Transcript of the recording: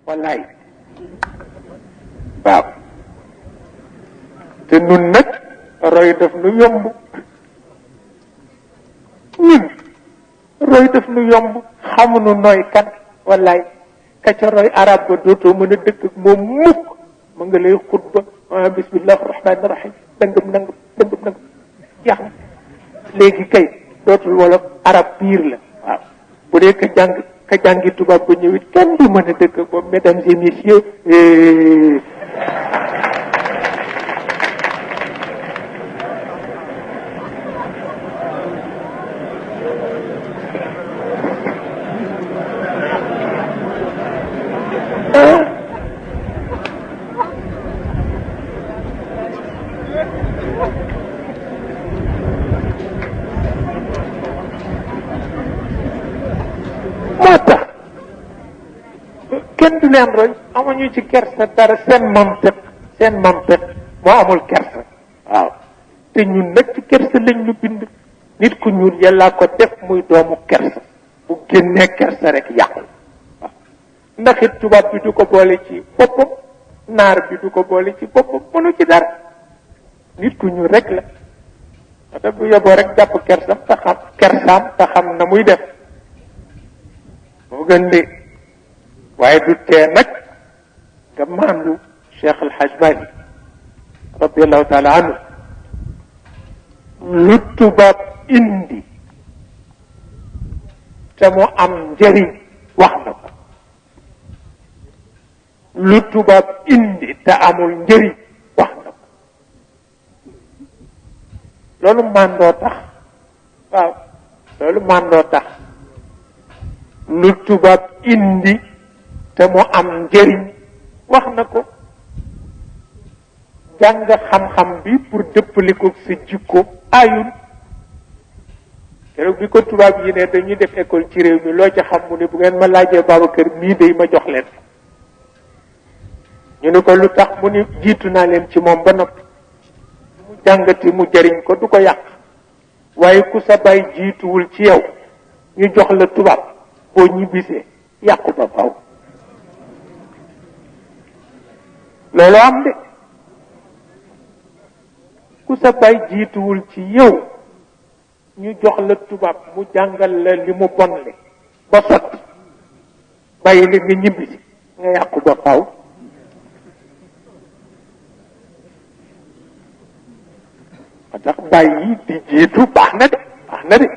wallaay waaw te nun nag roy daf nu yomb ñun roy daf nu yomb xamuñu nooy kan wallaay ka ca roy arab ba dootoo mën a dëkk ak moom mukk ma nga lay xutba bismillah rahmaani rahim dangam nangam dangam nangam jeex na léegi kay dootul wala arab piir la waaw bu dee ka jàngi tubaab ba ñëwit kenn du mën a dëkk ak moom mesdames et messieurs moo tax kenn du leen roy amuñu ci kersa dara seen mantiq moo amul kersa waaw te ñun nag ci kersa lañ ñu bind nit ku ñuul yàllaa ko def muy doomu kersa bu génnee kersa rek yàqu waaw ndax it tubaab bi du ko boole ci boppam naar bi du ko boole ci boppam mënu ci dara nit ku ñuul rek la wata bu yoboo rek jàpp kersaam te xam na muy def moo gën de waaye du tee nag nga maandu Cheikh El Hadj Malick radiallahu taala anhu lu tubaab indi te mu am njëriñ wax na ko lu tubaab indi te amul njëriñ wax na ko loolu mandoo tax waaw loolu mandoo tax lu tubaab indi te mu am njëriñ wax na ko jàng xam-xam bi pour dëppale ko sa jikko ayul keroog bi ko tubaab yi ne dañuy def école ci réew mi loo ci xam mu ne bu ngeen ma laajee Babacar mii day ma jox leen ñu ne ko lu tax mu ni jiitu naa leen ci moom ba noppi mu jàngati mu jëriñ ko du ko yàq waaye ku sa bay jiituwul ci yow ñu jox la tubaab boo ñibbisee yàqu ba faw loolu am de ku sa bay jiituwul ci yow ñu jox la tubaab mu jàngal la li mu bonle ba sotti bàyyi li nga ñibbisi nga yàqu ba faw moo tax bàyyi di jiitu baax na de